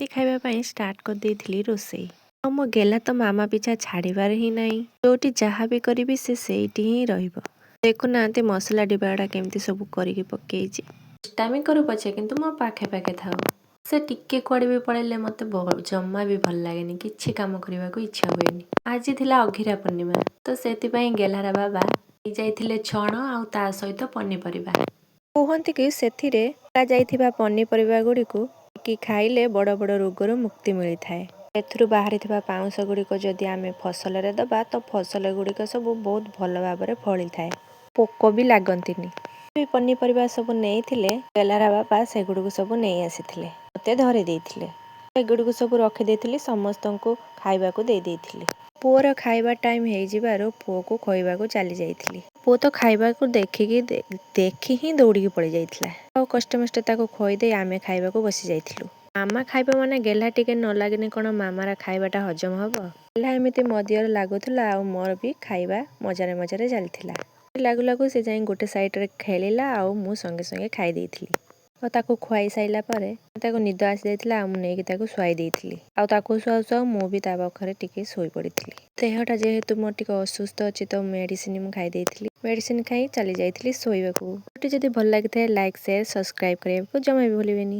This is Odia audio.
ରାତି ଖାଇବା ପାଇଁ ଷ୍ଟାର୍ଟ କରିଦେଇଥିଲି ରୋଷେଇ। ଆଉ ମୋ ଗେହ୍ଲା ତ ମାମା ପିଛା ଛାଡ଼ିବାର ହିଁ ନାହିଁ। ଯୋଉଠି ଯାହା ବି କରିବି, ସେ ସେଇଠି ହିଁ ରହିବ। ଦେଖୁନାହାନ୍ତି, ମସଲା ଡିବା ଗୁଡ଼ା କେମିତି ସବୁ କରିକି ପକେଇଛି। ଦୁଷ୍ଟାମି କରୁ ପଛେ, କିନ୍ତୁ ମୋ ପାଖେ ପାଖେ ଥାଉ। ସେ ଟିକେ କୁଆଡ଼େ ବି ପଳେଇଲେ ମୋତେ ଜମା ବି ଭଲ ଲାଗେନି, କିଛି କାମ କରିବାକୁ ଇଚ୍ଛା ହୁଏନି। ଆଜି ଥିଲା ଅଘିରା ପୂର୍ଣ୍ଣିମା, ତ ସେଥିପାଇଁ ଗେହ୍ଲାର ବାବା ଯାଇଥିଲେ ଛଣ ଆଉ ତା ସହିତ ପନିପରିବା। କୁହନ୍ତି କି ସେଥିରେ ଯାଇଥିବା ପନିପରିବା ଗୁଡ଼ିକୁ କି ଖାଇଲେ ବଡ଼ ବଡ଼ ରୋଗରୁ ମୁକ୍ତି ମିଳିଥାଏ। ଏଥିରୁ ବାହାରିଥିବା ପାଉଁଶ ଗୁଡ଼ିକ ଯଦି ଆମେ ଫସଲରେ ଦେବା, ତ ଫସଲ ଗୁଡ଼ିକ ସବୁ ବହୁତ ଭଲ ଭାବରେ ଫଳିଥାଏ, ପୋକ ବି ଲାଗନ୍ତିନି। ବି ପନିପରିବା ସବୁ ନେଇଥିଲେ ଗେହ୍ଲାର ବାପା, ସେଗୁଡ଼ିକୁ ସବୁ ନେଇ ଆସିଥିଲେ, ମୋତେ ଧରେଇ ଦେଇଥିଲେ। ଏଗୁଡ଼ିକୁ ସବୁ ରଖିଦେଇଥିଲି, ସମସ୍ତଙ୍କୁ ଖାଇବାକୁ ଦେଇ ଦେଇଥିଲି। ପୁଅର ଖାଇବା ଟାଇମ୍ ହେଇଯିବାରୁ ପୁଅକୁ ଖୋଇବାକୁ ଚାଲି ଯାଇଥିଲି। ପୁଅ ତ ଖାଇବାକୁ ଦେଖିକି ଦେଖି ହିଁ ଦୌଡ଼ିକି ପଳେଇ ଯାଇଥିଲା। ଆଉ କଷ୍ଟମଷ୍ଟେ ତାକୁ ଖୋଇଦେଇ ଆମେ ଖାଇବାକୁ ବସି ଯାଇଥିଲୁ। ମାମା ଖାଇବା ମାନେ ଗେହ୍ଲା ଟିକେ ନ ଲାଗିଲେ କ'ଣ ମାମାର ଖାଇବାଟା ହଜମ ହବ? ଗେହ୍ଲା ଏମିତି ମୋ ଦିହରେ ଲାଗୁଥିଲା ଆଉ ମୋର ବି ଖାଇବା ମଜାରେ ମଜାରେ ଚାଲିଥିଲା। ଲାଗୁ ଲାଗୁ ସେ ଯାଇ ଗୋଟେ ସାଇଡ଼ରେ ଖେଳିଲା ଆଉ ମୁଁ ସଙ୍ଗେ ସଙ୍ଗେ ଖାଇ ଦେଇଥିଲି। ଆଉ ତାକୁ ଖୁଆଇ ସାରିଲା ପରେ ତାକୁ ନିଦ ଆସିଯାଇଥିଲା ଆଉ ମୁଁ ନେଇକି ତାକୁ ଶୁଆଇ ଦେଇଥିଲି। ଆଉ ତାକୁ ଶୁଆଉ ଶୁଆଉ ମୁଁ ବି ତା ପାଖରେ ଟିକେ ଶୋଇପଡ଼ିଥିଲି। ଦେହଟା ଯେହେତୁ ମୋର ଟିକେ ଅସୁସ୍ଥ ଅଛି, ତ ମେଡ଼ିସିନ ମୁଁ ଖାଇ ଦେଇଥିଲି। ମେଡ଼ିସିନ ଖାଇ ଚାଲି ଯାଇଥିଲି ଶୋଇବାକୁ। ଯଦି ଭଲ ଲାଗିଥାଏ, ଲାଇକ୍, ସେୟାର, ସବସ୍କ୍ରାଇବ୍ କରିବାକୁ ଜମା ବି ଭୁଲିବେନି।